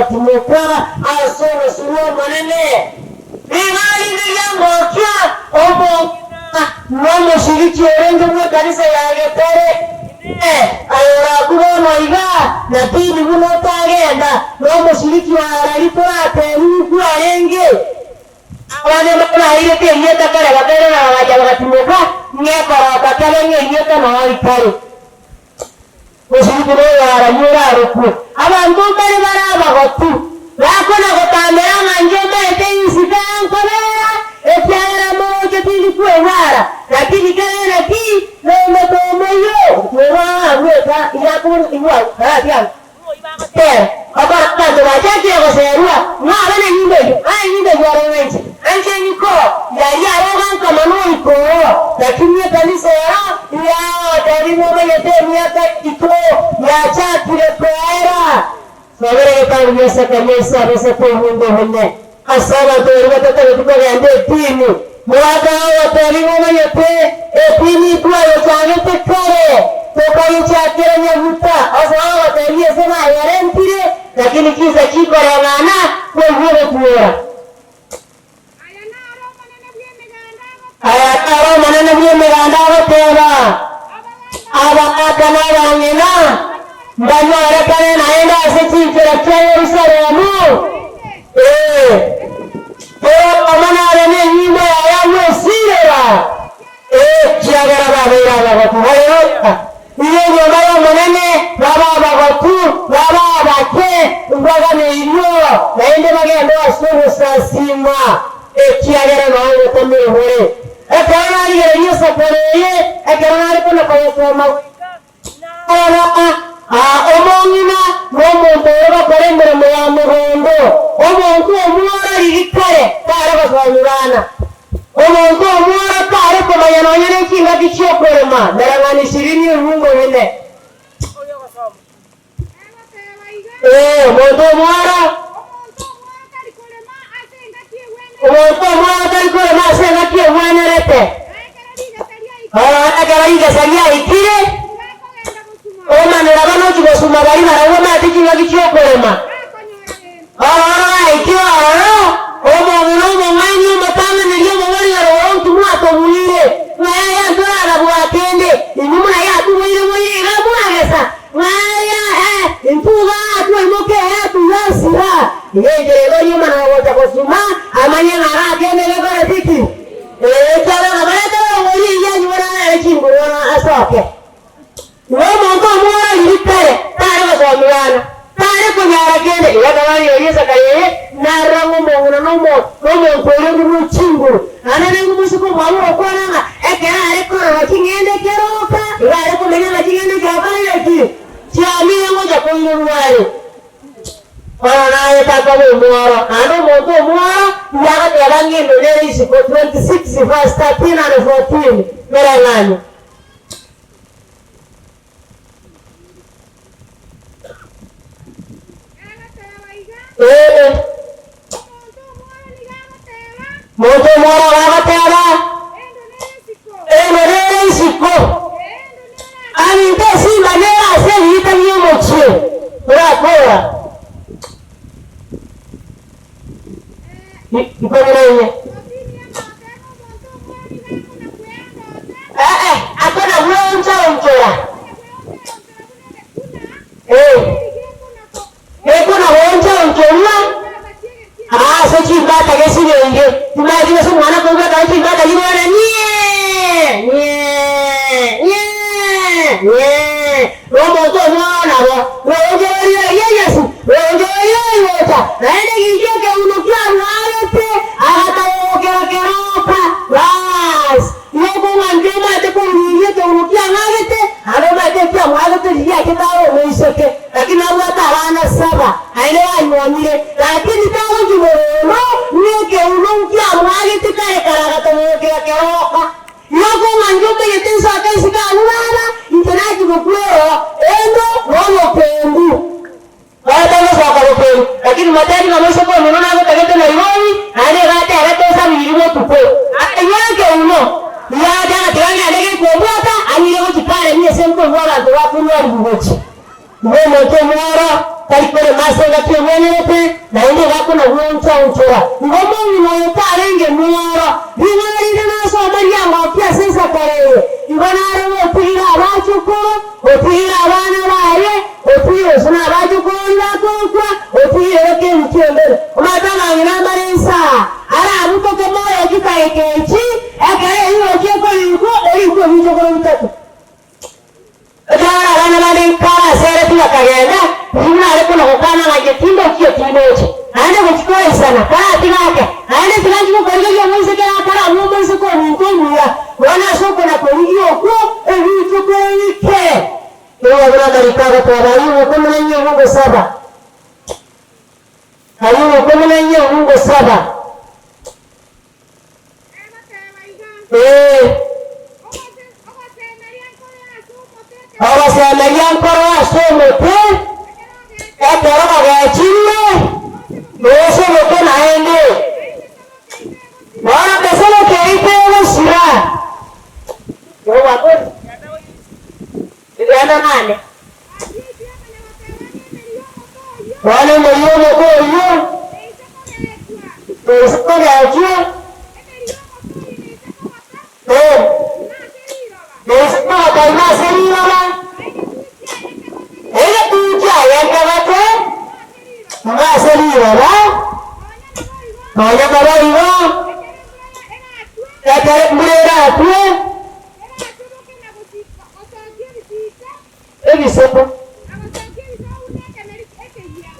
bagatimoka ase obosio bw'Omonene. Nigo rinde riangokia omong'ina nomoshiriki orenge bw'ekanisa ya Getare, Inee, aye orakwe bono iga, na tindi buna otagenda nomoshiriki o Harari toratebiwe kwarenge? Abande mbabairete erieta kare bakairana bagacha bagatimoka, ng'ekorota kebe ng'a erieta noo rikare. Moshiriki noyo aranywe orarokwe. Abanto mbare bare abagotu, bakona-gotambera ng'a inche omanyete isiko ankobera, ekiagera moroche tindi kwegwara, lakini kere naki nomete omoyio, bw'abweka iga akobora igwa karati anga. Tera, okora abanto bachakire goserwa, ng'a abe nenyimbo eyio, aye enyimbo eyio ore ng'a inche, inche nyiko, yaria aroga nkama noika oo, lakini ekanisa ero yagotebiwa omanyete emiaka iko yachakire koera. Sobera egetabu gia Zekaria ase abasete omonto obonye, ase abanto baria batatageti kogenda etini, Mogaka ogotebiwa omanyete etini twayochagete kare, tokayochakera nyaguta, ase ogotebia ase bayarentire, lakini chinsa chikoreng'ana kwaigwa ogotuora. Aya naro Omonene bw'Emeganda agoteba, Abagaaka na abang'ina mbanyorekane naende ase chinchera chia Yerusalemu, ee, kera oyomo nabe nenyimbo yaye agwesiirera, ekiagera babeire abagotu. Haleluya! Inwe enyomba y'Omonene, babe abagotu, babe abake, mbaganeirwe, naende bagende ase ogosasiima, ekiagera nao ogotomire more. Ekero narigereria esafari eye, ekero nare kona-koyesoma goika, narora omong'ina na omonto ore gokora emeremo ya mogondo, omonto omworo riria kare tare gosoa nyubana. Omonto omworo tare komanya nonya ne chingaki chi'okorema, mereng'ani ishirini ebiungo bine. Ee, omonto omworo. Omonto omworo tari korema ase engaki egwenerete. Nonya ekero rigesa riaikire, omanera banochi gosuma baria barabwo bamaete chingaki chi'okorema. Ororo gaikire ororo, omong'ina omong'aini omotang'aneri omoboria ororo nki mwatobuire? Ng'a yaya ntorarabwate ende, inwe buna yatuboire boire iga mwagesa, ng'a yaya intwe iga twaimoka eyatuyasira. Iga enchera ere oria omana ogocha gosuma, amanye ng'a arakende gekorete ki? Ee, ekiagera ng'a baretere orongori eyio anyure arare chinguru asoke. Igo omonto omworo riria kare tare gosomigana, tare konyara kende. Igo akaba ayoria esakara eye, narora ng'a omong'ina nomonto oria onde bwe chinguru. Naende nigo omosike omwabo ogokwana ng'a ekero are korora ching'ende ekeroka, igo are komenya ng'a ching'ende chiakorire ki? Chiamire ngocha koirerwa are. Bono naye takoba omworo, naende omonto omworo nigo agoteba ng'a endo nere isiko, 26 verse 13 and 14, mereng'anio. Ee, Monto omworo agoteba, Endo nere isiko, Aminto esimba nere ase ebiita bi'omochie, torakora. Ikomi na inye. Ee, akona gweoncha-onchora. Ee, ekona gweoncha-onchorwa ase chimbata gesibeire. Timanyeti gose omwana koigwa ekero chimbata chigokwana nyee, nyee, nyee, nyee. Na omonto omwao nabo, roonchoreria eria enyasi, roonchoreria egocha, naende eginto ekeuno kiarwarete, agatagogokera keroka. Baas, igo okong'a inche omanyete korururia ekeuno kiang'agete, naende omanyete ekiamwagete riria achete are omoiseke, lakini nabwate abana saba, naende banyuomire, lakini tagochia mogondo, ng'a ekeuno nkiamwagete kare kare agatogogokera keroka. Nokong'ancha omanyete inse akaisiko abwo baba, inche nachia gokwera endo nobokendu. Batangosoka bokendu, lakini motebi ng'a moiseke omino nagotagete Nairobi, naende iga atebete osabiri botuko. Ayio ekeuno, iga acha agatiga ng'ende gekombwata, ang'ire gochia Karen ase nkorua abanto bakorwa arigwe gochia. Igo omonto omworo tari korema ase engaki egwenerete, naende iga akona-gweoncha-onchora. Igo omong'ina oyo tarenge mworo. Ring'ana rinde nasome riangokia ase esakara eye, igo nare gotigera abachokoro, otigere abana baye, otigere gose nabachokoro baria bakorokwa, otigere bakeru ki'embere. Omanyete abang'ina mbare insaa, arabutoke moyo chidageka echi, ekero eyio gochia ekorikwa, orikwe ebichokoro bitato. Ekiagera abana bande nkaraseretie bakagenda, riria nare kona gokwana ng'a inche tindochi iyo tindochi, naende gochia koraisana, karatiga ake, naende tiga nchie gokorigeria omoiseke gakarabue omoiseke ominto omuya, bono ase okona korigia okwo ebituko ebike. Nigo buna amariko agoteba, Ayio ngokominanyia obwo ngosaba, ayio ngokominanyia obwo ngosaba. Ee, ogosemeria nkoro ase omote, ekero bagechirwe, nosoboke naende. Bono teseboki yaito egosira. Genda nane. Bono emeri y'omote oyio neise kogechwa, ee, neise kogota ime ase riroba, egetugi kiaye nkegote ime ase riroba, nonya naboigo, ekero embura eratwe. Ebisaku.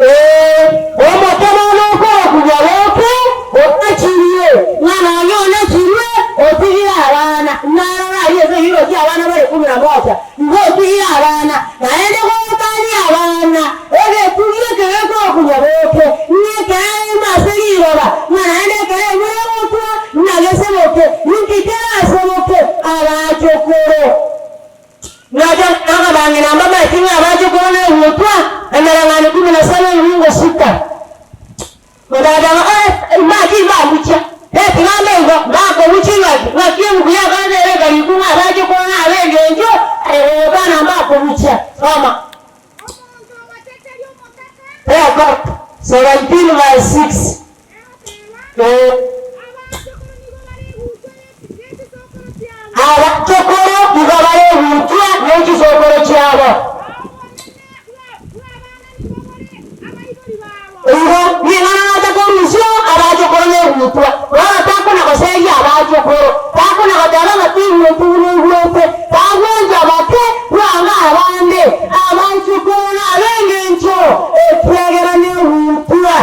Ee, omote bono okorokigwa boke onachirie, ng'a nonya onachirwe otigire abana, narora aria ase ebiiro ki'abana bare kumi na moja, igo otigire abana, naende gotania abana, egetugi eke gekorokigwa boke, ng'a ekero ime ase riroba, ng'a naende ekero embura egotwa, ng'a geseboke. Inki kerasoboke abachokoro? Nacha akabang'ina mbamaeti ng'a abachokoro negutwa, emereng'anio kumi na saba ebiungo sita. Bagateeba, Eh, ng'aki mbabuchia? Eh, tiga mbe igo, mbakobuchia ng'aki? Ng'aki ebuku ya kwanza ere ekarikwa ng'a abachokoro nab'engencho, aye gogokana mbakobuchia. Soma. Omonto ogochecheria omotaka. Record 17 verse 6. Egoteba, Eh. Abachokoro nigo bare egutwa ye chisokoro chiabo. Abachokoro nigo bare egutwa ye chisokoro chiabo. Igo ring'ana nacha korusia abachokoro negutwa, bono takona goseria abachokoro, takona goteba ng'a tigweti buna oigwete, tagwancha bake bwango abande, abachokoro nab'engencho, ekiagera negutwa.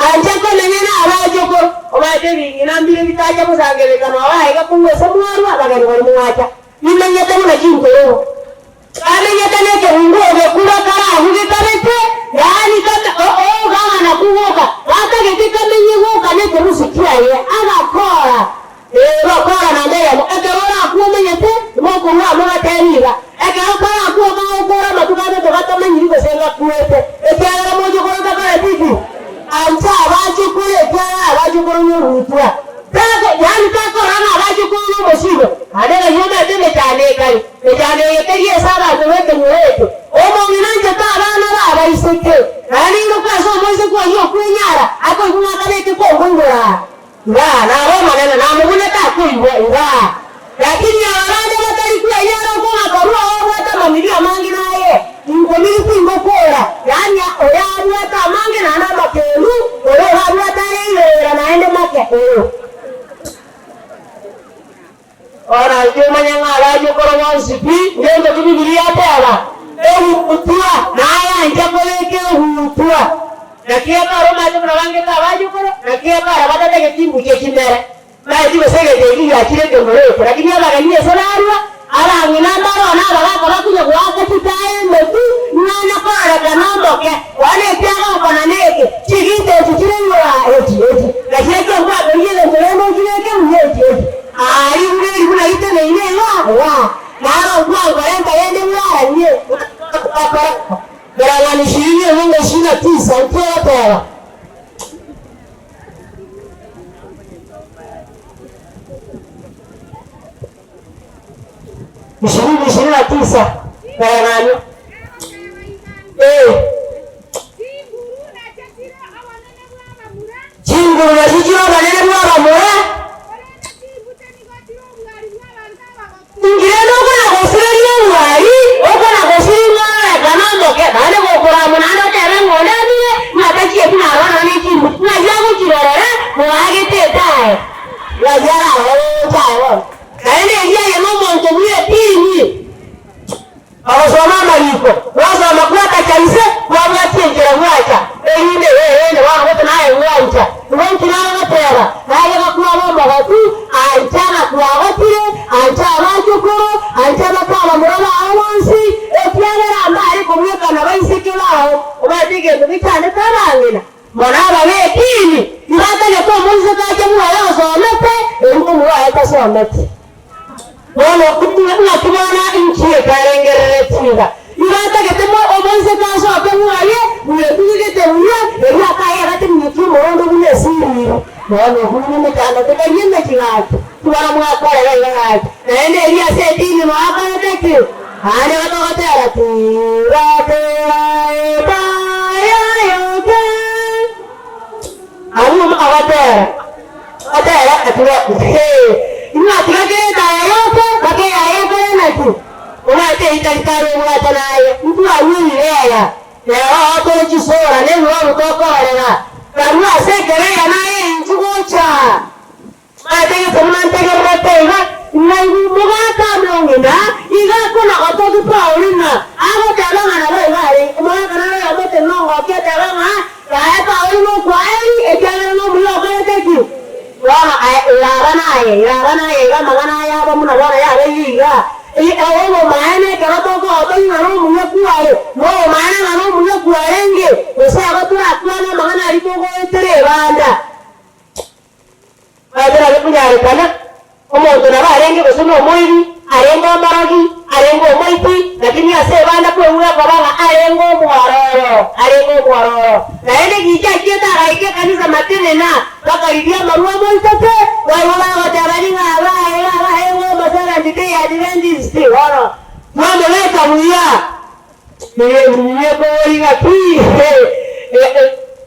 Ancha komenya nabachokoro, omanyete ebing'ina mbire bitacha gosangererekana oo aiga kong'wa ase mwarwa, abageni baria mwacha, bimenyete buna chinkororo. Bamenyete nekebunguo gekura karabuge kabete, yaani kame ogana kugoka, gatagete kamenye goka nekerusi kiaye, agakora. Ee, gokora namba eyemo, ekero orakwe omenyete, mokorwa amo gatebe iga, ekero karakwe okagokora amatuko atato gatamanyiri gose ngakwete, ekiagera mochokoro takoreti ki? Ancha abachokoro ekiagera abachokoro nogutwa. Tako, yaani takorora ng'a abachokoro nomosigo, naende ng'ai omanyete emechando ekare. Mechando eye teri ase abanto b'ekenyoro eke. Omong'ina anchete abana b'abaiseke, naende ingoka ase omoiseke oyio okwenyara, akoigwa ng'a akabeke kongoigora aa. Igaa, naba omonene, namobunete akoigwa, igaa. Lakini aba bande batari kwenyara okong'a korwa oo obwate amamirio amange naye, inkomiri tingokora, yaani oyo abwate amange naende amakendu, oyo orabwate are igoro naende make, oyo. Oranche omanye ng'a abachokoro bonsi pi ngento ki Bibilia eteba, Egutwa, naye ancha kobeka egutwa. Naki ekero omanyete buna bangete abachokoro, naki ekero batatageti mbuche chimere, maeti gose egento eki giachire ekemura eke, lakini abageni ase barua, abang'ina mbaroo na abagaka bakonya goaka chitaaya emetu, ng'a nakororekana omoke, bono ekiagokona neke, chigita echi chire igoro aa, echi, echi, nachirekio nkwakorigia egento rende ochibeke buya echi, echi. Aria buna eribu na riteneine iga, iga, naro nkwankora ntagende bwaranie, ngakora. Mereng'anio ishirini emonga ishirini na tisa, nki ogoteba? Ishirini ishirini na tisa, mereng'anio. Ee. Chinguru nachio chire obonene bw'abamura. Chinguru nachio chire obonene bw'abamura. Korende chimbuche nigo chire obwari bw'abanto abagotu. Inki rende okona gosireria obwari, okona gosiria omworekano omoke, naende gokorama naende otebe ng'a onde amire, ng'a tachieti narora nonya ne chimbuche, ng'ai agochirorera moagete etae, ng'ai ararore gocha aye bono. Naende eria aye nomonto bw'etini. Bagosoma amariko, gwasoma kwatacha inse, kwabwatia enchera gwacha, erinde erende bono gose naye gwancha. Igo inki nagoteba? Naye gakwaba omogotu, ancha ng'a kwagotire, ancha abachukuru, ancha abakabamura bao bonsi, ekiagera mbare kobwekana baiseke bao, omanyete egento gechandete abang'ina. Mono ababekini tibatagete omoiseke ache bwoye osomete, erinde omura oye tasometi. Bono ng'aki bono inki ekarengereretie iga? Igatagete omoiseke asoke bwoye, bwetugegete buya, erio akayegate buna ki'omorondo buna esiriru. Bono obwo nemechando tekari emechi gaki, tibara mwakorera iga gaki. Naende erio ase edini moakorete ki? Aande batogotera, Tiga kera etaya yoke. Abwo bagotera, bagotera atiga, Inwe atiga kera etaya yoke, mpaka eyaye ekore naki? Omanyete eita ritari obwate naye, ntwarwire eya, nero oo tore chisora nebirobu tokorera, karue ase ekereya naye inchu gocha. Omanyete gese buna ntegererete iga, naigwe omogaka omong'ina iga akona gotogia Pauli ng'a agoteba ng'a nabo iga arenge. Omogaka naro oyomo otenena ongokia oteba ng'a yaye Pauli nokwaeri, ekiagera nomuya okorete ki? Bono aye iraba naye, iraba naye iga amang'ana aya aba buna bono yabeire iga. Obomaene ekero tokogotogia ng'a nomuya kware, nobomaene ng'a nomuya kwarenge, gose aba torakwane amang'ana aria togoetera ebanda. Naende nabo ekonyarekana. Omonto nabo arenge gose nomoibi, arenge omorogi, arenge omoiti, lakini ase ebanda kwegura koba ng'a arenge omwororo, arenge omwororo. Naende gicha achiete agaika ekanisa matenena, bakarigia amarwa amoitoke, barabwo bagoteba ning'a abaye abarenge omoseventh day Adventist, bono twamobeka buya. Nigo ng'aki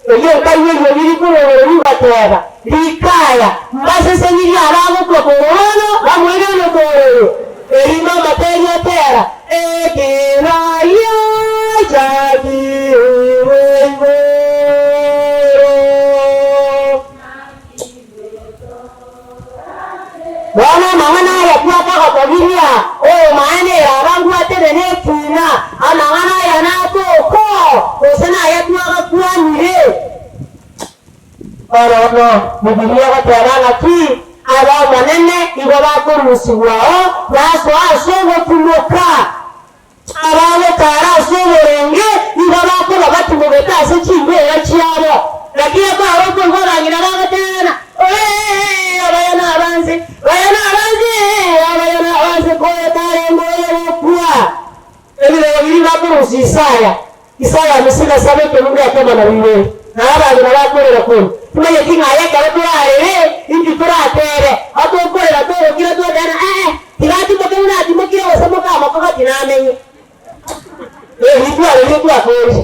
erio nkaigwa eriogi rikorwa igoro rigoteeba, Rikaya, mbasesenirie abagokwa korwa bono bamwegene omoro oyo. Erinde omoteria otera, Ekero giachakirwe igoro. Bono amang'ana aya twakagotogiria, oyomaene erabangwatene nekiina, amang'ana aya natoko, gose naya twagakwanire. Bono Bibilia egoteba ng'aki? Ab'Omonene igo bakorusigwao basoa ase ogotimoka. Abagotara ase oboronge nigo bakoba batimogete ase chimbeera chiabo. Naki ekero okoigwa abang'ina bagoteebana, Ee, abaya nabanse, baya nabanse, ee, abaya nabanse, koetarenge oyo gokwa. Ebirogo biria bakorusia Isaya, Isaya 57 ekebugu ekemo na bibere, na abang'ina bakorera korwa. Timanyeti ng'a aye ekero torarere, inki torateebe? Atokorera togokira twateba, Ee, tiga atimoke buna atimokire, gose mokamokogoti namenye. Ee, intwarorire twakoorire.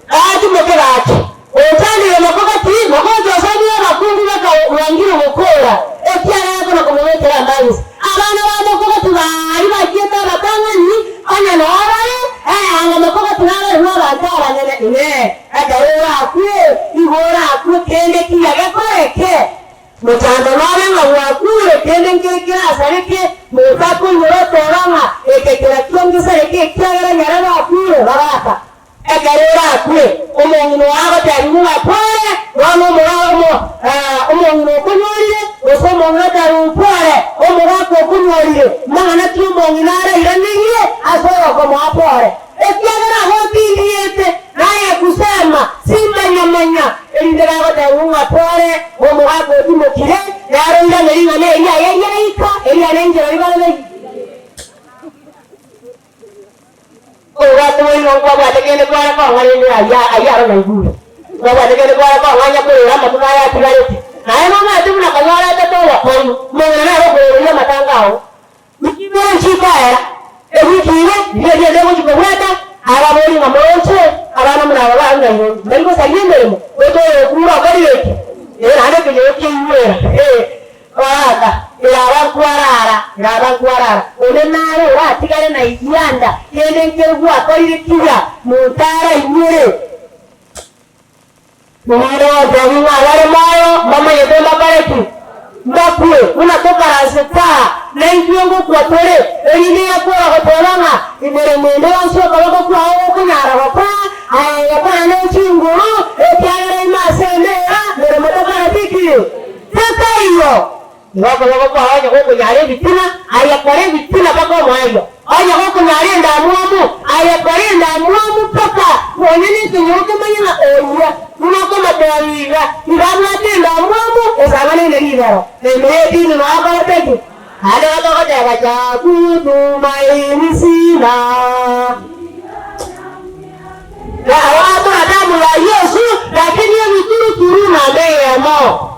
Atimoke gaki. Ochandire mokogoti, mogocha osomire abakungu bakabwangire gokoora, ekiagera akona komobekera amagisa. Abana ba mokogoti baria bachiete abatang'ani, onye noo bare, ee, anga mokogoti nabare bw'abanto abanene. Inee! Ekero orakwe, igo orakwe kende kiya gekoreke? Mochando nobe ng'a gwakure, kende nkere kerasareke, monto akoinyora oteba ng'a eke kerakio ngesareke ekiagera nyarebe akure, bagaka. Ekero orakwe, omong'ina oo agotebiwa ng'a kware, bono omora omo omong'ina okonyorire, gose omong'ina otari okware, omogaka okonyorire, mang'ana ki omong'ina arairanerie ase oyokomoa pore? Ekiagera agotindiete, naye kusema, Simbanyamanya, erinde bagotebiwa ng'a pore, omogaka otimokire, nere oiranerie ring'ana eri aye riaika, eria nenchera ribarebe. Obwate boigo nkwabwate kende kware kong'a rende ayio ayio aro naigure. Nkwabwate kende kware kong'a onye korera amatuko aya atigarete. Naye nomanyete buna konyorete togokonywa, omong'ina nere okorereria amatanga ao. Wiki ibere nchikoera, ewiki iga riria riende gochia kobwata, ababori ng'a moroche abana buna aba ba Nairobi mbari gosaria emeremo, goika oyokure okorire ki? Ee naende ekenyoro kiaigwera. Goaka, eraba nkwarara, eraba nkwarara, onde nare oratigare na egianda kende nkere gwakorire kiya, monto arainyore. Omwana ogoteebia ng'a abare moyo mbamanyete mbakore ki? Mbakwe, buna tokaranse taa, na intwe ngokwa tore, erinde yakora goteba ng'a emeremo ende yonsi okoboko kwao gokonyara gokora, aye gokora ne chinguru, ekiagera ime ase embeera meremo tokoreti ki? Takaiyo! Igo okoboko kwao onye gokonyara ebitina, aye kora ebitina mpaka omoerio. Onye gokonyara endamwamu, aye kora endamwamu mpaka nonya nekenyoro kemanye ng'a oyio buna okomotebia iga, iga abwate endamwamu esang'anaine ribero. Na ime y'edini noo akorete ki? Naende igo togoteba, Chakutumaini sina. Na abaakora damu ya Yesu, lakini ebituruturu namba eyemo.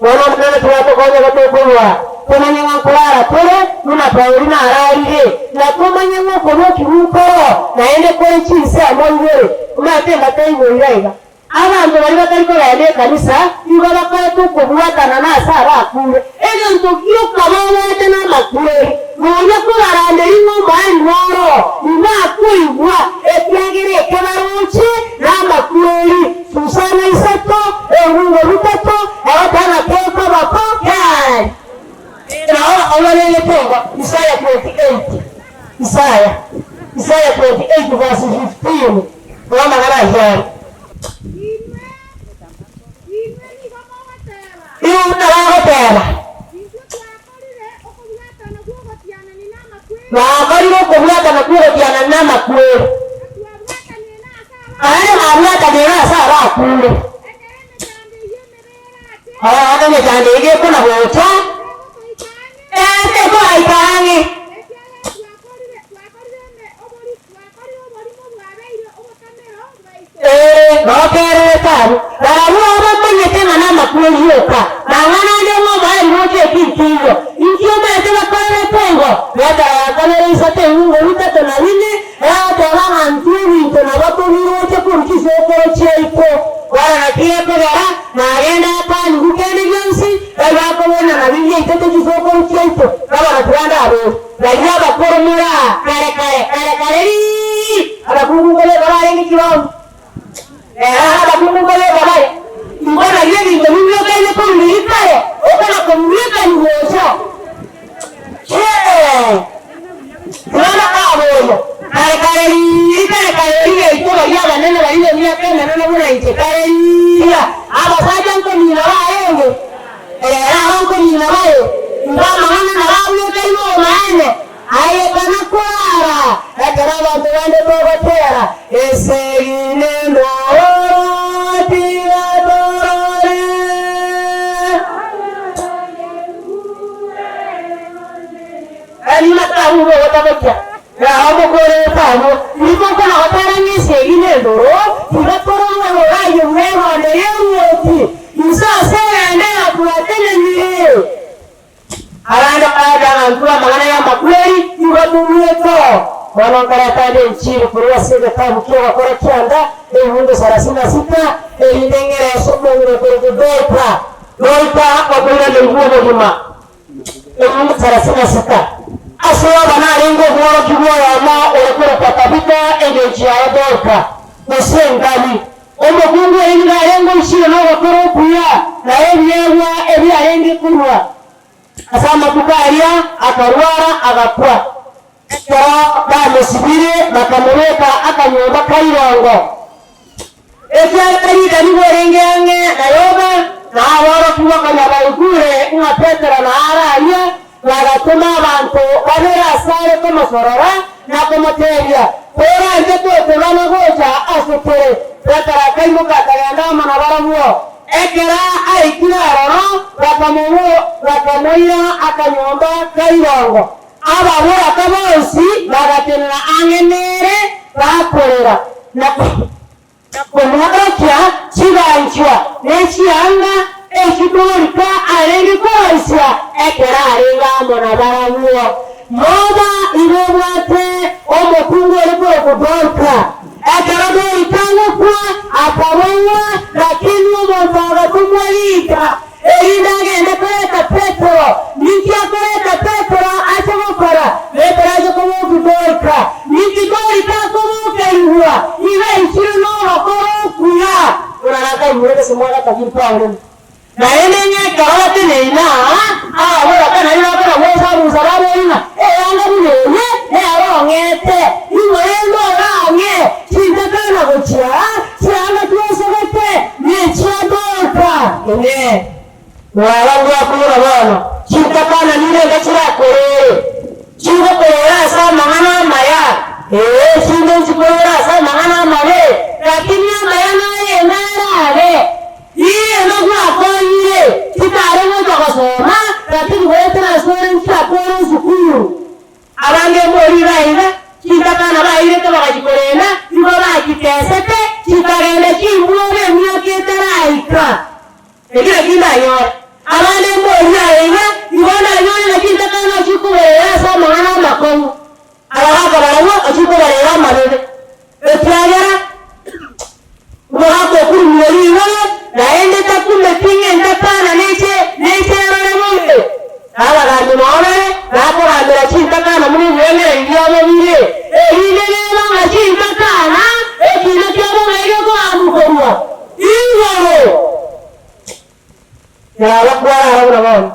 Bono Omonene tiga tokonye gotokorwa, tomanye ng'a nkorara tore buna Pauli nararire, na tomanye ng'a okobokia nkoro naende kore chinsemo ibere. Omanyete mbataiboire aiga. Abanto baria batari kogenda ekanisa nigo bakorete okobwatana nase abakure, egento gioka babwate namakweri. Nonya kobaranderia ng'a omoerio noro, tibakoigwa, ekiagera eke baroche namakweri. Susana isato, ebungo bitato, egoteba kekoboko kiaye. Nao obarerete igo, Isaya 28, Isaya, Isaya 28 verse 15, igo amang'ana ayio are. Inwe, inwe nigo mogoteba. Igo buna bagoteba. Intwe twakorire okobwatana kw'ogotianania namakweri. Twakorire okobwatana kw'ogotianania namakweri. Na twabwatanire nase abakure. Naende babwatanire ase abakure. Ekero emechando eyio emebe erache. Ekero emechando eyio ekona gocha. eki nkeiyo. Inki omanyete bakorerete igo? Petero agakanera isato ebingo bitato na bine, egoteba ng'a intwe ebinto nabo tobiroche korwa chisokoro chiaito. Bono naki gekogera nagenda atanigwe kende gionsi, tari bakobuna nabi biaitete chisokoro chiaito, na bono tibande abori. Baria abakoro more aa kare kare, kare kare rii, abakungu nkobeka barenge chirombe. Ere abakungu nkobeka bare. Igo nario ebinto bibwekaine korwa riria kare, okona kobibwekania gocha. Ee, Yohana akaboria, Kare kare riiri, kare kare riria yaito baria abanene baria b'emiaka emenene buna inche, kare riria abasacha nkomina barenge, rero aba nkomina bare, igo amang'ana nabo abwekaine obomaene. Aye tana korara ekero abanto bande togotera, Esegi nendoro, tiga torore. Erina tabu ogotabokia, na omokorete abwo, nigo okona gotera ng'a esegi nendoro, tiga tororwe orayio bw'egondo y'eruoti, inse ase egenda yakuatenenire. Abande barabe abanto b'amang'ana y'amakweri nigo moruete oo. Bono nkoreta ande enchiri korwa ase egetabu ki'ogokora kianda, ebibungo sarasini na sita, erinde ng'ere ase omong'ina okorokwa Dorka. Dorka okoiranerigwa obogima. Ebibungo sarasini na sita. Ase aba narenge omworokigwa oyomo ore korokwa Tabitha, engencho yaye Dorka, gose engabi. Omokungu oria nigo arenge oichire nogokora okuya, na ebiegwa ebiarenge korua. Ase amatuko aria akarwara, agakwa. Ekero bamosibire, bakamobeka akanyomba ka irongo. Ekiagera Lida nigo orenge ang'e na Yopa, na aborokigwa konya baigure ng'a Petero naare aria, bagatoma abanto babere asare komosorora na komotebia, Koranche totebana gocha ase tore. Petero akaimoka akagenda amo nabarabwo. Ekero aikire aroro, bakamoira akanyomba ka irongo. Ababoraka bonsi bagatenena ang'e nere, bakorera, na komworokia chiganchwa ne chianga echio Dorika arenge koroisia ekero arenge amo nabarabwo. Yoba igo obwate omokungu ore korokwa Dorika. Ekero Dorika agokwa, akabong'wa, lakini omonto agatomwa Lida. Erinde agende koreta Petero. Ninki akoreta Petero ache gokora? Petero ache kobokia Dorika. Ninki Dorika akobokerigwa? Igo aichire nogokora okuya. Buna nakaigure gose mwagatogia Paulo. Naende ng'a ekero bateneine aa, ababoraka nario bakona gosabusa baborie ng'a eyanga buna eye nero ong'ete, nigo rende orang'e chintakana gochia aa, chianga twesogete nechia Dorika. Inee! Mwaba ngwakora bono, chintakana nirenga chirakorere? Chigokorera ase amang'ana amaya? Ee, chinde nchikorere ase amang'ana amabe, lakini amaya narenge arabe. Inwe gwakonyire, titare gocha gosoma, lakini goetera asore nchiakore esukuru. Abange mbori iga iga, chintakana bairete bagachikorenda, igo bachitesete, chikagenda chimbwobe emiaka etaraika. Ekio nakio ndanyore. Abande mbori aiga, igo ndanyore ng'a chintakana ochikoberera ase amang'ana amakong'u, abagaaka barabwo ochikobarera amabe, ekiagera omogaka okurumire rigoro, naende takumeti ng'a entakana neche neche erore bobe. Na abagambi nao bare bakogambera chintakana buna ebirengererio biabo bire, erinde neba ng'a chintakana ekiina kiabo ng'ai gekoambukorwa igoro. Yaba kwarara buna bono,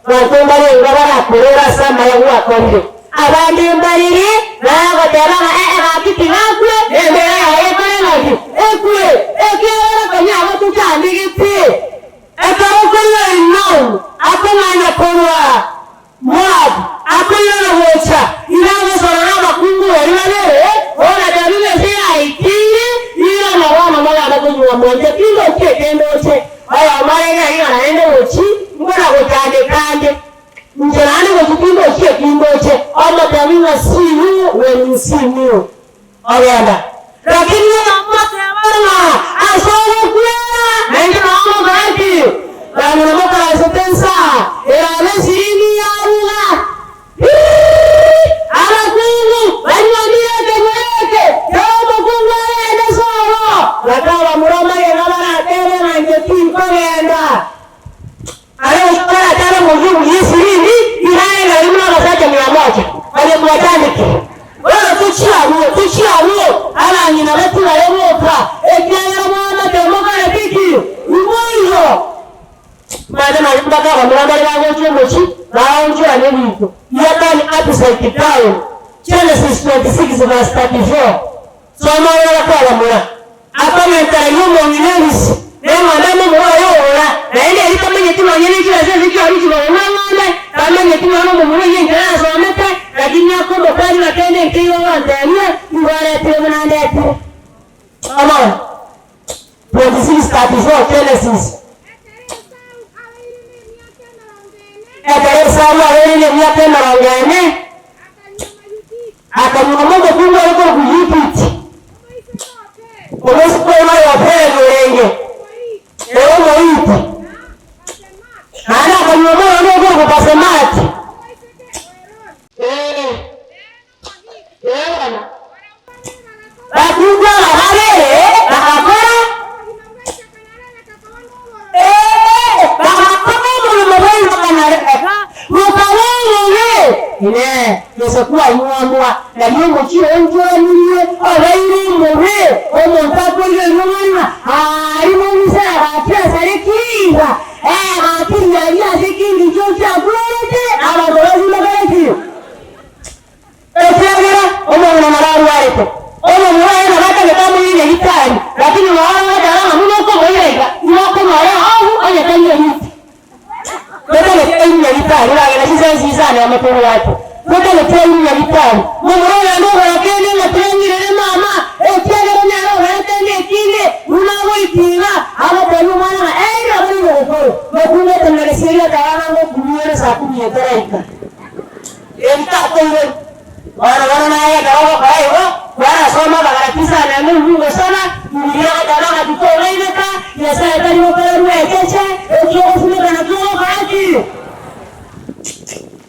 banto mbarenge barakorere ase amaya gwakorire. Abande mbariri bagoteba ng'a ee gaki tigakwe, embera yaye ekore ng'aki? Ekwe, ekiagera konya abotochandegete. Ekero okorua Enamu akong'anya korwa Moabu, akoirana gocha, iga agosorora abakungu baria babere, ogatebia ng'a ense yaikire, irana bono mogende konywa monche tindochi eke ndoche. Oyomo arenge ng'a naende gochi mbuna gochandeka ande, inche naende gochi tindochi eki ndoche, omotebia ng'a see you when you see me. Ogenda. Lakini omoteba ng'a ase ogokwera, nainche nao ngokora ki? Bang'ina mokarasete nsa, erabe ase. Aonchorane ebinto, ya turn upside down, Genesis 26 verse 34. Soma orore bakwabamura. Akomentera omong'ina ebisi, na eng'ombe emomura oye ogora, naende erio tamanyeti nonya ne chibesa ase chiarusia kogora eng'ombe, tamanyeti nonya nomomura oyio enchera asomete, lakini akomokwania ng'a kende nkeigo ogontebia, nigo aretire buna ndetire. Soma 26:34 Genesis. Ekero Esau abeire nemiaka emerongo ene, akanyuoma omokungu ore korokwa Yuditi, omoiseke oye oyo Oferi orenge, ere Omohiti. Naende akanyuoma oyonde ore korokwa Basemati. Bakungu aba babere bagakora, ee, bagakora omoremo bw'Isaka na Rebeka, bokaba obobe. Inee! Yosefu anyuomwa, nario omochie oonchoranirie obeire omobe, omonto akorigereria omwana ng'a aria momisa gaki asareke iga, ee, gaki riaria ase ekengicho kiakwerete, abanto bonsi mbakore ki? Ekiagera omong'ina naro arwarete, omomura oye nabo atagete amoire nyagetari, lakini bono ogoteba ng'a buna okomoira iga, nigo okonyora ehofu onye tari eriti. Totagete airwe nyagetari, oragende chinsa chisano amo tobwate. Totagete airwe nyagetari, momura oyo naende ogora kende ng'a tirang'irere mama, ekiagera nere ogorete ende ekinde, buna agoitia iga, agotebia omwana ng'a eira boigo gokoro, mokungu otenena gesieri oteba ng'a ngokuruere saa kumi etaraika. Ebitakoirwe. Bono bono naye ekero ogokora igo, kwarasoma amagana tisana na ebiungo saba, Bibilia egoteba ng'a titong'aineka, Nyasae tari gokorerwa echeche, eki ogosimeka nakio ogokora ki?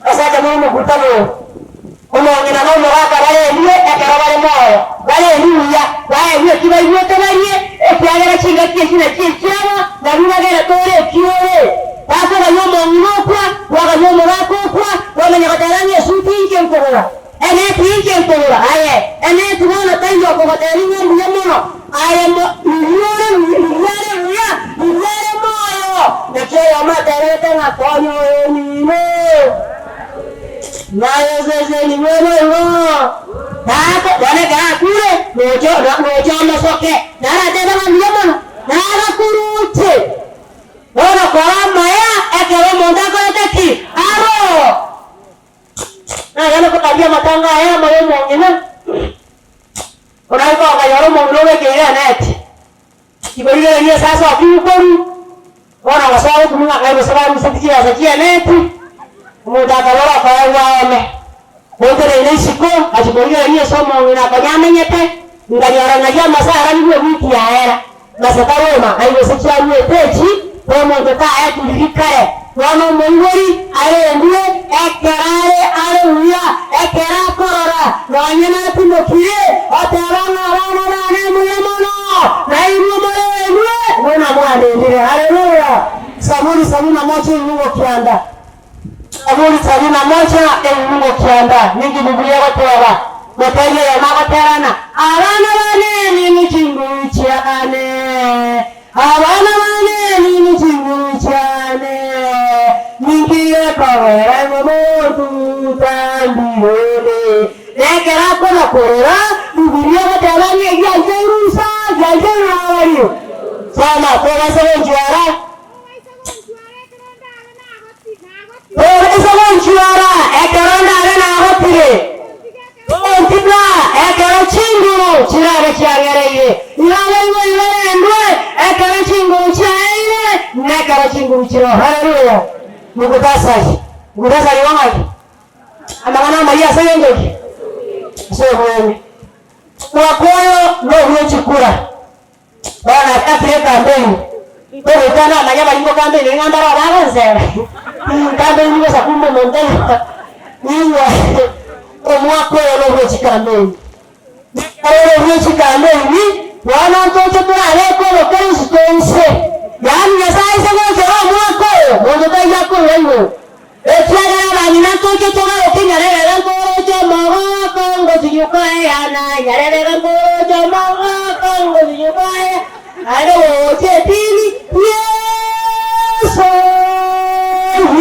Abasacha more omokutano oyo, omong'ina na omogaka barendwe ekero bare moyo, barendwe buya, baegwe eki baigwete barie, ekiagera chingaki echi nachio echiabo, nario bagere tore eki ore. Bakogania omong'ina okwa, bwagania omogaka okwa, bwamanya goteba ng'a esuti inche nkogora, eneti inche nkogora, aye, eneti bono taiyo okogotebia ng'a mbuya mono, aye mo, riria ore riria are buya, riria are moyo. Naki oyomo ateberete ng'a konya oyomino, naye osesenigwe boigo. Tako, bono ekero akure, nocha nocha omosoke, naratebe ng'a mbuya mono, nagakuruche. Bono kora amaya ekero omonto akorete ki? Aro! Nagende koraria amatanga aye amo y'omong'ina, oraike okanyora omong'ina obekeire eneti, tikorigereria ase asokiwu korwa, bono ogosoa gokumia ng'a kai gose baruseti chibesa chi'eneti, omonto akabora okoegwa aome. Goteneine isiko, achia korigereria ase omong'ina konya amenyete, nkanyora ng'a amasara nigo ewiki yaera. Gose taroma, aye gose chiaruete echi, omonto taeturiri kare. Bono omoibori arendwe ekero are are buya, ekero akorora nonye natimokire, oteba ng'a abana bane mbuya mono, nainwe morendwe buna mwarendire. Haleluya! Saburi sabini na moja ebibugo kianda. Saburi sabini na moja ebibugo kianda. Ninki Biblia egoteba? Motebie oyomo agoterana, Abana bane nini chinguru chiane, abana bane nini chinguru chiane, ninki gekogera ng'a motutandirene. Nekero akobakorera, Bibilia egoteba ng'a egiancha erusa, egiancha erwario. Soma, tobasa gonchwara. Tobaisa gonchwara ekero ndabe nagotire, tontiga ekero chinguru chirabe chiang'ereire. Iga abaibori barendwe ekero chinguru chiaeire, na ekero chinguru chiroo. Haleluya! Mugutasari, mugutasari wa ng'aki? Amang'ana amayia ase egento ki? Ase obweng'e. Omwaka oyo nobwe chikura. Bono achakire ekampeini, togoika namanya abaringo kampeini ng'a mbaro bagonsera kampeini bosa kumbe omonto oyo nigo omwaka oyo nobwe chikampeini. Ekero ore bwe chikampeini, bono ntoche torabeke obokristo inse, yaani Nyasaye aise gochora omwaka oyo, monto taiyo akoira igoro. Ekiagera abang'ina ntoche togaroke nyarerebe nkoroche omogoko ngosinyuka eyana, nyarerebe nkoroche omogoko ngosinyuka eya, naende gocha etini, Yeso,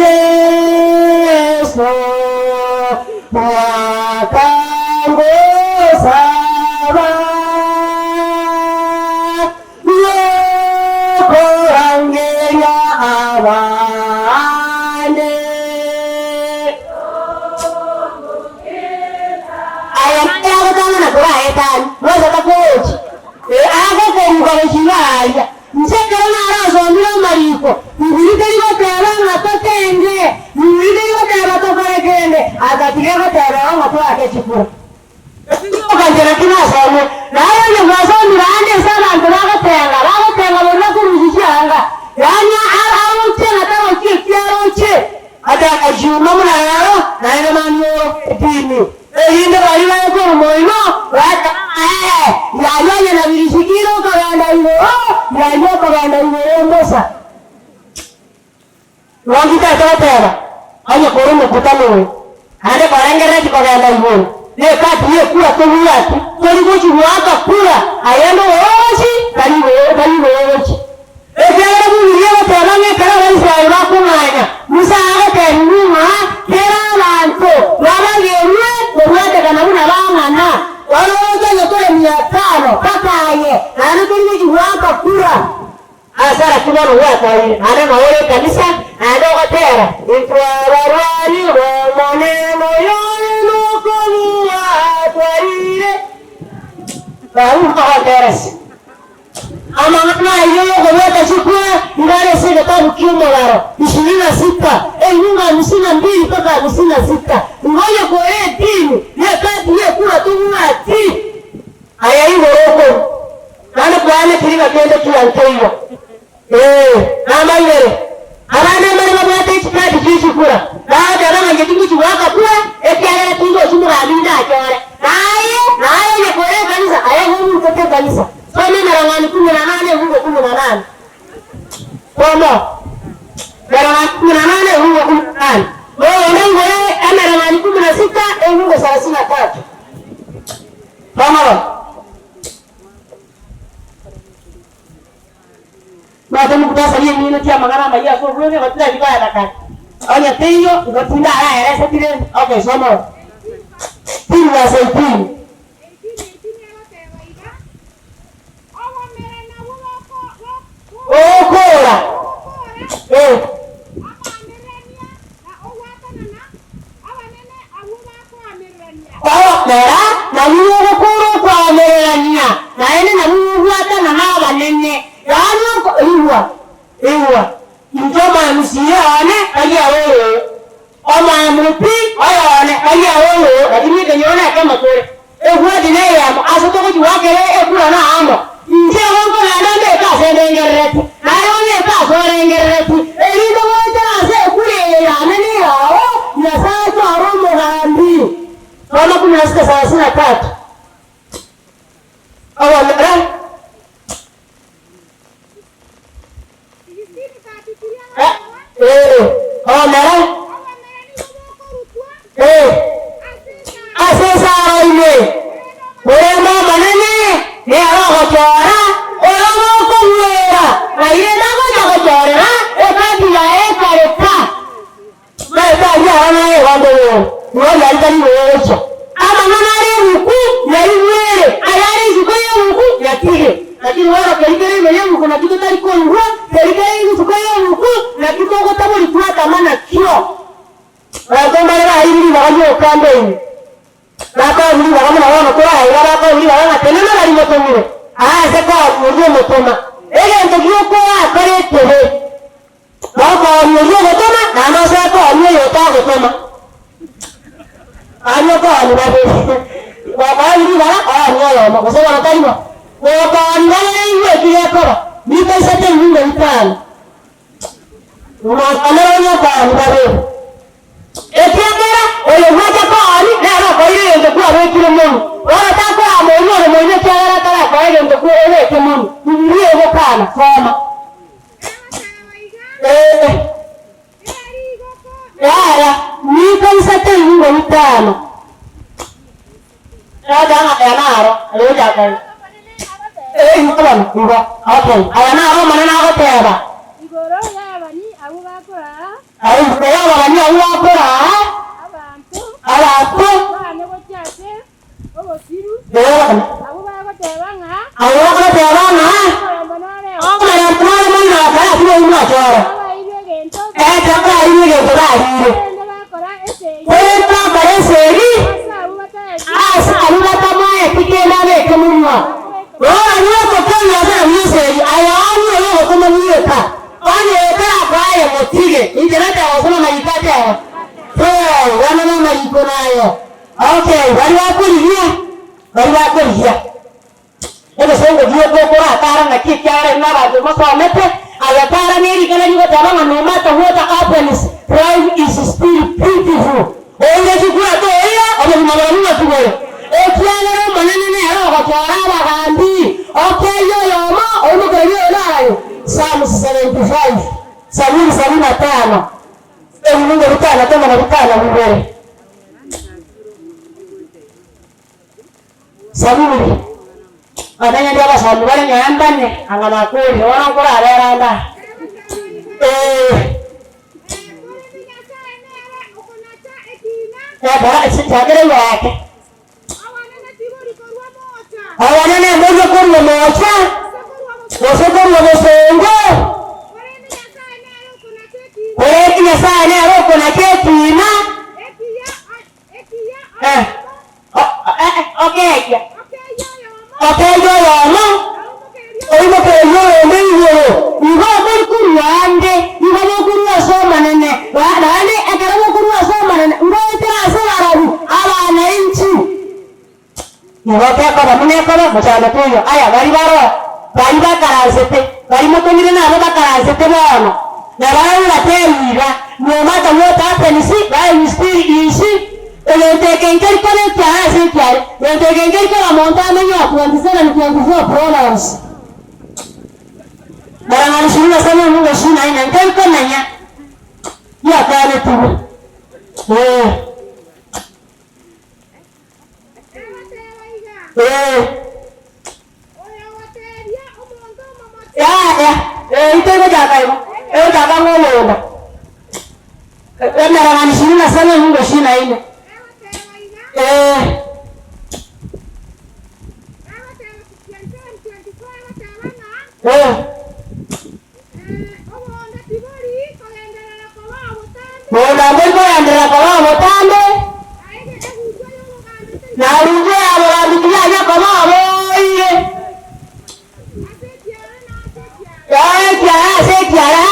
Yeso. Mwaka ngosaba Yokorangeria abande. Aya naro agotang'ana koraetanie, Musa takochi, ee, agokoruka gochia iga aria. Inche ekero narasomire amariko, Bibiri teri goteba ng'a totenge, Bibiri teri goteba tokore kende, agatiga egoteba igo ng'a toake chikura. Okancha naki nasomire, naye onye gwasomire aande ase abanto bagotenga, bagotenga boria bakorusia chianga, yaani aroche na tarochi eki aroche. Atakachiuma buna rero, naende mani oroke etini, erinde baria bare korwa moino batebe ng'a ee, riaria onye na birisikire okogenda igoro, riaria okogenda igoro mbosa. Nonki tete goteba, Onye kore omokutano oyo, naende korengereretie kogenda igoro, nekati y'ekura tobwati, tori gochia goaka kura, aye ndorochi, tari igoro, tari igoro ogochia. Ekiagera Bibilia egoteba ng'a ekero Abaisraeli bakong'anya, Musa agotebiwa ng'a kera abanto babagerwe kobwatekana buna bang'ana, Oroche onye tore mia tano mpaka aye, naende tori gochia goaka kura. Ase araki bono gwakoeire, naende noo ore ekanisa, naende ogotera, Intwe abarwani b'Omonene oyore nokobua twarire. Barabwo nkogoteresa amang'ana ayio y'okobwata chikura iga are ase egetabu ki'omobaro ishirini na sita, ebiungo hamsini na mbili mpaka hamsini na sita. Igo onye kore edini y'ekati y'ekura tobwati aya igoro okorwa. Naende kwane tiri ng'a kende kiya nkeiyo. Ee, namaibere. Abande mbare babwate echikadi chie chikura, bagoteba ng'a inche tingochi goaka kura, ekiagera tingochi mogambi indachore. Naye, naye onye kore ekanisa, aye igo oburuchete ekanisa. Soma emereng'anio kumi na nane efungu kumi na nane. Soma. Emereng'anio kumi na nane efungu kumi na nane. Nogende igoro emereng'anio kumi na sita efungu thelathini na tatu. Soma bono. Nase muktasari emineti amang'ana amayia ase obwenge gotira bikoenda kare. Onye teiyo, igo tindaraerese tirende. Okay, soma oo. 18 verse 18. Ogokora. Eh. Ogokora nabwo ogokora okoamererania, naende nabwo gogwatana nabanene. Yaani oko, igwa, igwa, inche omwamusie one tari aye oyoyo, omwamupi oyone tari aye oyoyo, lakini ekenyoro nekemo tore. Egwati neyemo ase togochia goakera ekura na amo. Inche igo nkogenda mbeke ase ndengerereti, naye obeke ase orengerereti, erinde goetera ase ekura eye yane neyao, Nyasae atware omogambi. Soma kumi na sita thelathini na tatu. Obomera. Ee, obomera. Ee, ase esara ime, korende Omonene nere ogochora oyo bokogwera, na rende agocha gochorera ekati yaye ekareka. Maete aria aro naye egombe igoro, nigo riari tari gocha. Amang'ana are ebuku yaigwere, ayare isiko y'ebuku yatige. Lakini bono keria kere ime y'ebuku nakio totari koigwa, keria kere isiko y'ebuku nakio togotabori twatama nakio. Abanto mbare baeirwe ribaga ri'ogokamba ime, bakoegwa ribaga buna bono toraeirwe abakoegwa ribaga ng'a tenena baria motomire aase koria oria omotoma. Egento gioka orakore ekebe, nokoria oria ogotoma naende osoe koria oyo otagotoma. Aria okoria babere, gokoegwa ribaga orie oyomo, gose bono tari bo? Gokoria babere igwe eki gekoba, mita isato ebibungo bitano. Omoakanera onye okooni babere, ekiagera oyo bwacha kooni nere okoira egento kwabekire monwe. Bono takorama oria ore moino ekiagera atarakoa egento obeke monwe. Bibilia egokana, soma. Ee, yaya, mita isato ebingo bitano. Roche ng'a aya naro agochaka iga. Ee, igo bono, igo. Okay, aya naro Omonene agoteba. Igoro y'abani abwo bakoraa. Igoro y'ababani abwo bakoraa. Abanto. Abanto. Okoigwasana buna esegi, aye obe oyogotoma bweka, onye otarakoa aye motige. Inche nateba gosoma amariko ateba, Tee, bono namariko nayo. Okay, baria bakorigia, baria bakorigia. Egesongo gioka okoratara naki ekiagera inwe abanto mosomete, agatara nerikana rigoteba ng'a no matter what happens, life is still beautiful. Oire chikura toira, obogima borobwo ng'aki bore? Ekiagera Omonene nere ogochora abagambi, okeyia oyomo, oimokererie oyo narayo. Psalms 75, Saburi sabini na tano, ebibungo bitano kemo na bitano bibere. Saburi, Bamenyete abasomi bare nyambane anga nakorire, bono nkorarera ande aa. Ee. Ekora chakera igoro ake. Obonene mboria korwa moocha, gose korwa bosongo. Korende Nyasae nere okonacha ekiina. Okeyia okeyia oyomo, oimokererie oyonde igoro. Igo mori korua ande, igo mokorua ase Omonene, naende ekero mokorua ase Omonene, ngoetera ase barabwo abananchi. Igo tekoba buna ekoba mochando toiyo. Aya baria baroo, baria bakaransete, baria motomire nabwo bakaransete bono, na barabwo batebi iga, No matter what happens, life is still is. Egento eke nkeri koba ekiare ase ekiare, egento eke nkeri koba monto amenye o 27, 24 Proverbs. Barang'ani ishirini na saba omungo ishirini na ine nkeri komenya giakanetigwe. Ee. Agateba iga, Ee. Oyogoteebia omonto omomochi. Yaya, ee, itegochaka igo, egochaka ng'a oboyomba. Emereng'anio ishirini na saba emungo ishirini na ine. Agateba iga, Ee. agateba 27:24 agateba ng'a, Ee. eh, obonda tibori kogenderera koba obotambe. Bonda mbori kogenderera koba obotambe. Na rugwe ya bogambi tiyanya koba oboire. Yaye ekiara ase ekiara,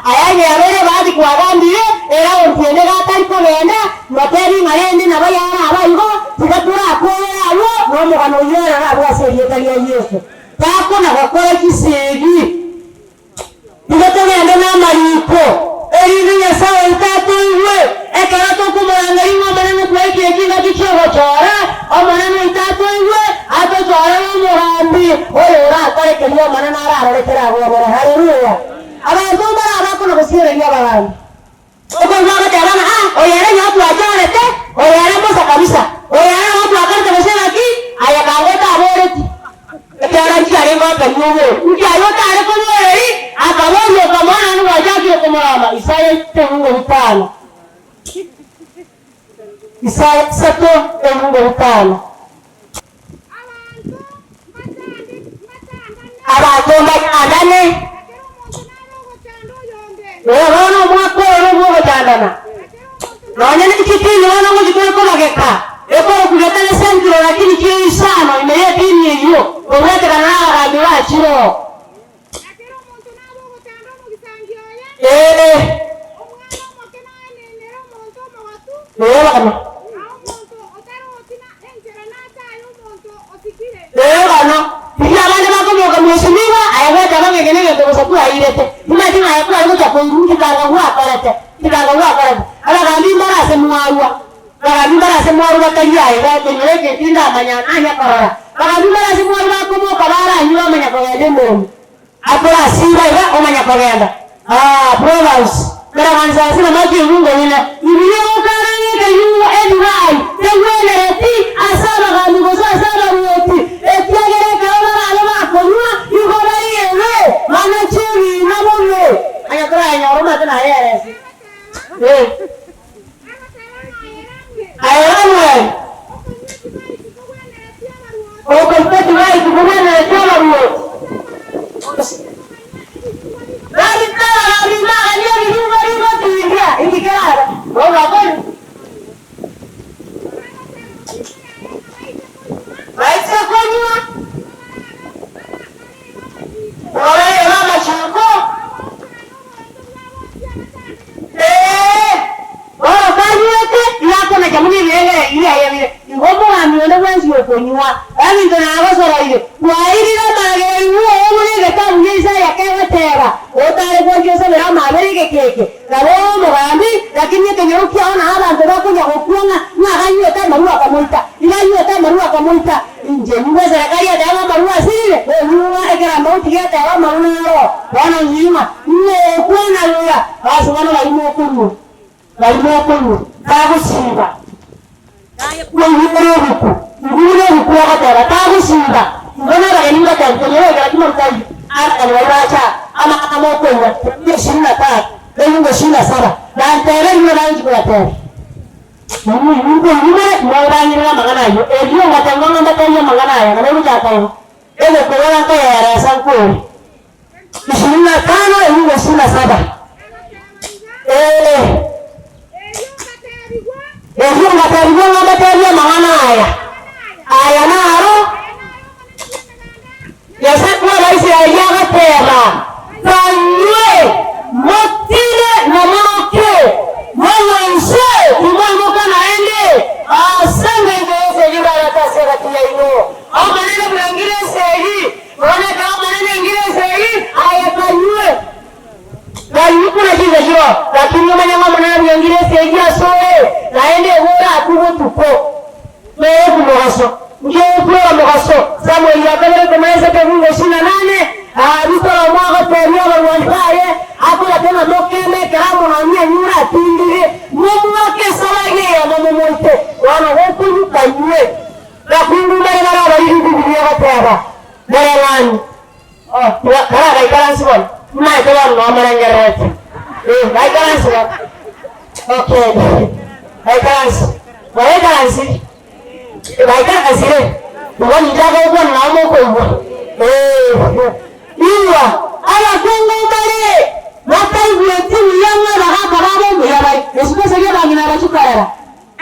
aya nyabeire ebahati kwagambire, era ontiende gatari kogenda, motebi ng'a rende nabo yarabe igo, tiga torakwegere abwo, nomogano oyio ororo abwo ase erieta ria Yeso. Takona gokora chisegi. Tiga togende namariiko, erinde Nyasae oito atoigwe ekero tokomorangeria ng'a Omonene twaikire chingaki chi'ogochora. Omonene oito atoigwe, atochorere omogambi oyo orakore keria Omonene ararore keragwenere. Haleluya! Abanto mbare abakona gosiereria abagambi. Okoigwa agoteba ng'a, Ah, oyo ere nyago twachorete, oyo ere mbosa kabisa, oyo ere nabo twakorete gose ng'aki, aye kanga otaboreti. Ekiagera nchiarenge okenywa obori, inki aye otare koboreri? Akaboria okamoa naende gwachakire komorama. Isaya ebungo bitano. Isaya isato ebungo bitano. Abanto Abanto mbachandane. Ee, bono omwaka oyo nobw'ogochandana. Nonya ne chitini bono ngochi tore kobageka, ekoroku getari central lakini chire isano ime y'etini eyio, kobwatekana n'abagambi ba chiroo. Ee. Ee bono. Ee bono, riria abande bakoboka mwesimigwa, aye gweteba ng'a eke negento bosa kwairete, timanyeti ng'a aye kware gocha koirwa tikanga gwakorete, tikanga gwakorete. Abagambi mbare ase mwarwa, abagambi mbare ase mwarwa batari aye gokenyora eke tindamanya nanya korora. Abagambi mbare ase mwarwa bakoboka baranywe bamanya kogenda emeremo. Akorasiba iga omanya kogenda. Aah Proverbs Meraganisa ase namaki ebungo bine. Bibilia egokana ng'a ekeyungo edivai tegwenereti ase abagambi gose ase abaruoti, ekiagera ekero barabe bakonywa igo bairwe banache ebiina bobe. Onye torayenyora omanyete nayerese. Ee. Aye Ramueli, okonywa edivai tikogwenereti abaruoti. Babitara babimagania ebirungo bigotindia, inki kerabe? Bono bakonywa. Baise konywa. Omosacha buna ebirengererio biaye bire, igo omogambi onde bwensi okonywa ebinto nagosoroire. Kwairire amaragereri oo buna egetabu gia Isaya kegoteeba, Otare gwancha osabere amaabera egeka eke, nabo ore omogambi, lakini ekenyoro kiao nao abanto bakonya gokwa ng'a ng'aganywete amarwa akamoita, iga anywete amarwa akamoita. Inche nigo eserekari eteba amarwa asirire, onyuga ekero amauti geteba amarwa naro, bono ng'ima, ing'o ogokwana buya, ase bono barimo okonywa. Barimo okonywa, tagosiiba. Naye obuku, nguru nobuku ogoteba, tagosiiba. Igo nabageni ngotebia, tonyore egera kimaruta ayio. Abageni baria bacha amang'ana mokonywa, ebiungo ishirini na tatu, na ebiungo ishirini na saba, nantebe rirorio nainche kobatebia. Inwe mobang'inere amang'ana ayio, erio ngoteba ng'a mbatebie amang'ana aya, nabo egochaka igo, egokobora nkoyeresa nkore. Ishirini na tano ebiungo ishirini na saba. Ee. Erio ngateebigwa ng'a mbateebie amang'ana aya. Aya naro Nyasae bw'Abaisraeli agoteeba, Kanywe, motine na moroke, mong'we inse, timoimoka naende, ase engencho y'esegi mbarete ase egati yaino. Omonene bwengire esegi, bono ekero Omonene aingire esegi, aye kanywe. Kanywe buna chinsa chiroo, lakini omanye ng'a Omonene bwengire esegi asore, naende igo orakwe botuko. Noyoku mogaso, ngeokwera mogaso. Samueli akabera ikomi ebiungo isini na nane, Abisalomu agateebia abarwani baye, Akorete ng'a mokende ekero Amunoni anyure atindire, momoake esabari eyemo momoite. Bono gokonywa kanywe. Bakungu mbare bare abariri Bibilia egoteba, Morerani. Oh, tiga karagaikaransi bono. Nimaete bono noo morengerereti. Eh, gaikaransi bono. Okay. Gaikaransi. Mwagaikaransiri? Gaikaransire? Igo ninche agokwana nao mokoigwa. Eh. Igwa, abakungu mbare bataigweti buya ng'a abagaka babo mbuya bare. Especially abang'ina abachia korera.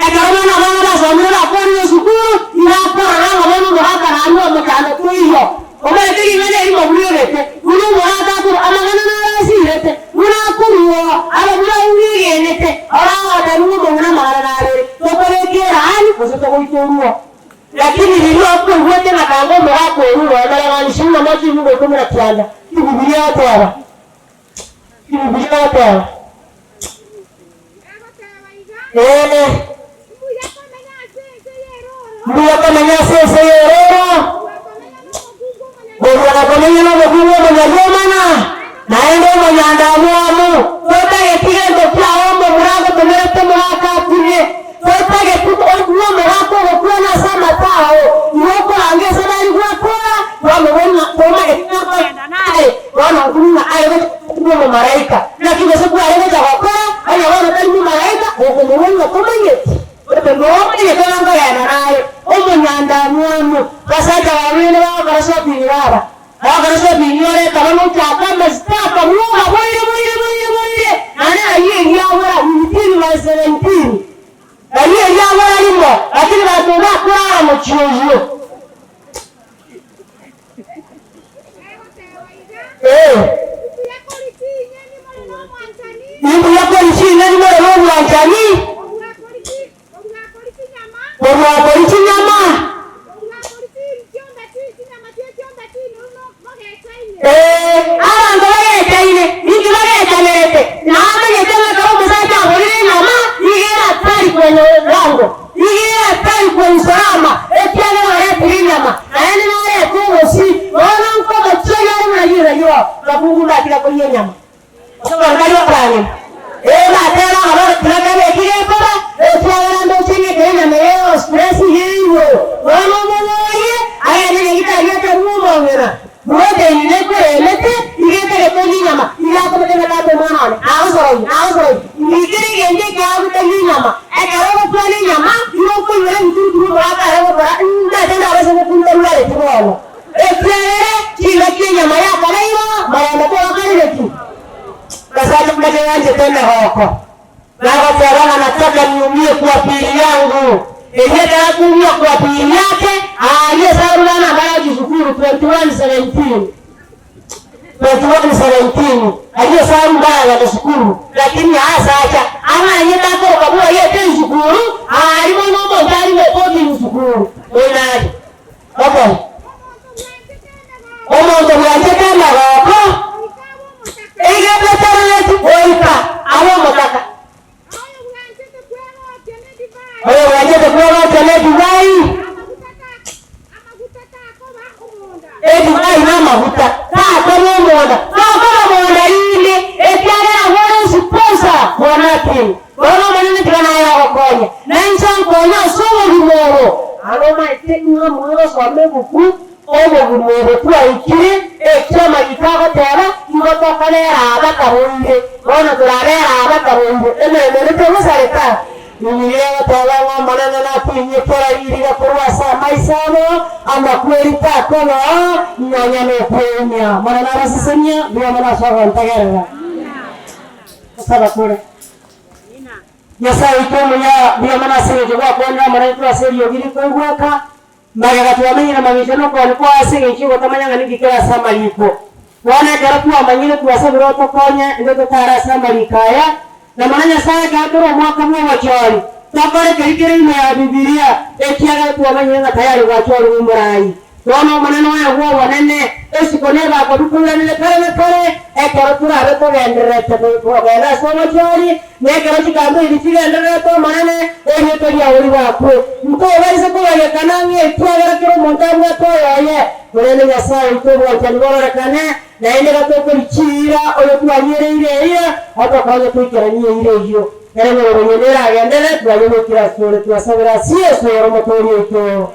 Ekero bono abana basomire bakoorire esukuru, nibakorora ng'a bono omogaka narue omochando toiyo. Omanyete ring'ana eri moburegete, buna omogaka akorwa amang'ana naro asirete, buna akorwa abamura abwo begenete, oragotebi ng'a omong'ina amang'ana narere, tokobeka eraani gose togoita orwo. Lakini riria okoigwete ng'a kanga omogaka orure omoreng'ani ishirini na moja ebiungo ikomi na kianda, Bibilia egoteba, Bibilia egoteba. Ee, mbuya komenya ase ense y'erooro, kobua komenya nomokungu omonyariomana, naende omonyandamwamu. Totageti gento kiao omomura agotomerete omogaka akurie, totageti oyio omogaka ogokwana ase amato ao, igo okoranga esabari gwakora, kwamobori ng'a tomanyeti ng'a nkogenda naye, bono nkumia ng'a aye gocha koba omomalaika. Naki gose kware gocha gokora, onye bono tari momalaika, okomorua ng'a tomanyeti, gose nomanyete ng'a nkogenda naye, omonyandamwamu. Basacha babere bagokora shopping baba, bagokora shopping oreta bono ochaka amasitaka bwoga boire boire boire boire, naende ayio eriabora fifteen by seventeen, ayio eriabora rimo, lakini banto bakorara mochie oyio. Ee. Imbuya kori chinyeni more nobwanchani, kobua kori chinyama. Ee, abanto bagechaine, ninki bagechanerete? Namanyete ng'a ekero omosacha aborire enyama, nigo ere atari kwenye bwango. Nigo ere atari kwensorama, ekiagera oretire enyama, naende narete obosie. Bono nkomochia are buna rirorio riao, bakungu mbatiga koria enyama. Gose bankari okorang'ina. Ee, bateba ng'a bono tiga kebe eki gekoba, ekiagera ndoche ng'ekere enyama eye yonsi stress iga ere igoro. Bono omoborie, agende nyagitari atarue omong'ina. Protein nekoremete, iga etagete orie enyama, iga akomete ng'a tata omwana one, nagosororia, nagosororia. Mbikere egento ekeago tari enyama. Ekero ogokwana enyama, igo okoinyora ebituruturu omogaka are gokora, ntete ndabase gokunta rwareti bono. Ekiagera chingaki enyama yakabeirwe, morembe togakarire ki? Basacha mbache yanchete emegoko, nagoteba ng'a nataka niumie kwa pili yangu. Erio ekero akumia kwa pili yake, aaria ase arure namba ya chisukuru 2117. 21:17 Aria ase arure agenda sukuru, lakini aasacha ang'anyete akoroka bwoye ete esukuru, aaria. esukuru. Oinari. Okay. Omonto bwanchete amagoko, egebeterereti goika abe omotaka. Oyo bwanchete kwegokia nedivai, edivai namaguta, takoba omonda, takoba monda rinde, ekiagera agwo ore sponsor for nothing. Bono Omonene tiga naye agokonye, na inche ankonye ase obogima obo. Aro omanyete ng'a mwegosoma ebuku Obogima obo twaikire, ekio amariko agoteba, igo tokobera aa bataboire. Bono torabere aa bataboire, emeremo ende tegosareka. Bibilia egoteba ng'a Omonene nakwinye kera ririga korwa ase amaiso abo, amakweri takoba nonya nokweumia. Omonene abasesenie, mbuya mono ase ogontegerera. Gosaba kore. Nyasae oito omuya, mbuya mono ase engencho gwakwanire amo naintwe ase eriogi rikoigweka. Magega twamenyire mamincha nokogania kwao ase engencho y'ogotamanya ng'a ninki kere ase amariko. Bono ekero twamanyire twasabire otokonye intwe totare ase amariko aya, na mono Nyasae ekero tore omwaka bw'obochori, tokore keria kere ime ya Bibilia, ekiagera twamanyire ng'a tayari gwachorire omorai. Bono Omonene oye bw'obonene, esiko nebakobi koiranire kare na kare, ekero torabe togendererete kogenda ase obochori, Na ekero chikambeini chigendererete Omonene, erieta riao ribakwe. Ntobaise kobagekana ng'a ekiagera kera omonto abwate oyoye, korende Nyasae oito obwanchani bororekane, naende gatokorichiira oyo twariereire eira, otokonye toikeranie eira eyio. Ere bororo yende eragenderere, twayebekire asore, twasabire ase Yeso ore Omotoori oito.